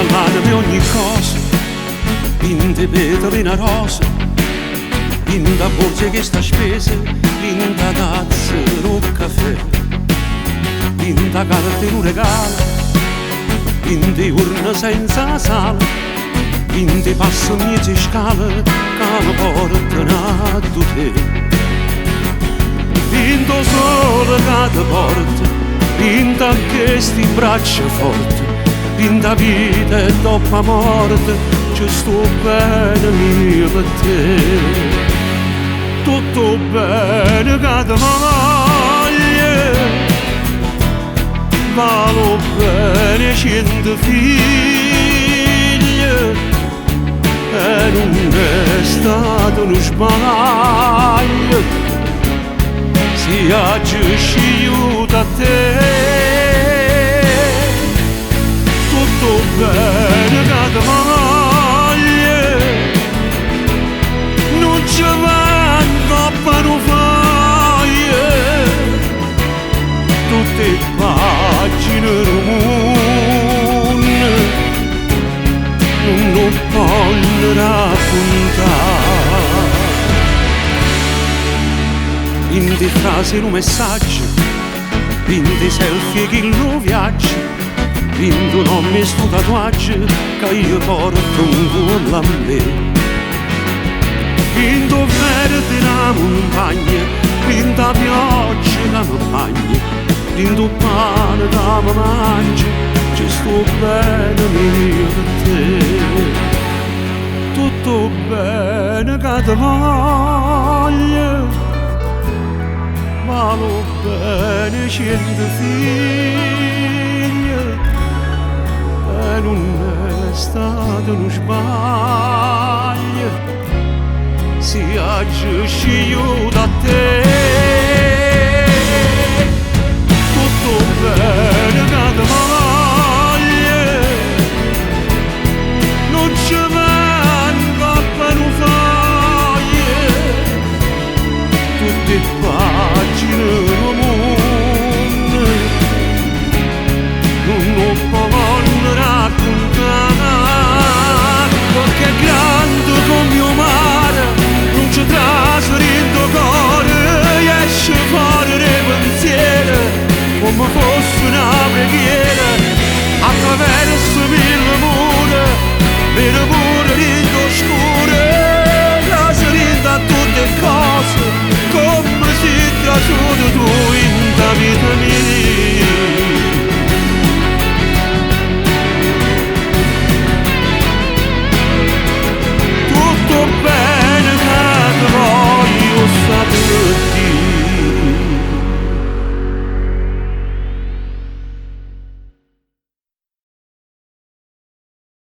Dint'all'anema 'e ogni cosa, dint' 'e petali 'e na rosa, dint' 'a borsa 'e chesta spesa, dint' 'a tazza d' 'o cafè, dint' 'a carta 'e nu regalo, dint' 'e juorne senza sale, dint' 'e passe mmiez' 'e scale ca me portano addu te. Dint' 'o sole ca te porta, dint' 'a chesti braccia forte, dint' 'a vita e dopp' 'a morte, ce sta 'o bene mio pe te. Tutto 'o bene ca te voglio, vale 'o bene 'e ciento figlie, e nun è stato nu sbaglio si aggio scigliuto a te. Tutto 'o bene ca te voglio nun ce va 'ncopp' a nu foglio, tutt' 'e pagine d' 'o munno nun 'o ponno raccuntà. Dint' 'e frase 'e nu messaggio, dint' 'e selfie 'e chillu viaggio, dint' 'o nomme 'e stu tatuaggio ca io porto 'ncuollo a me. Dint' 'o verde 'e na muntagna, dint' 'a pioggia ca me bagna, dint' 'o pane ca me mangio, ce sta 'o bene mio pe te. Tutto 'o bene ca te voglio, vale 'o bene 'e ciento figlie, e nun è stato nu sbaglio si aggio scigliuto a te. Tutto 'o bene ca te voglio nun ce va 'ncopp' a nu foglio, tutt' 'e pagine d' 'o munno nun 'o ponno raccuntà, perché è grande come 'o mare, nun ce trase dint' 'o core, esce fore d' 'e pensiere come fosse na preghiera, attraverso mille mure, vede pure dint' 'o scuro, trase dint' a tutte 'e cose, come si trasuto tu dint' 'a vita mia.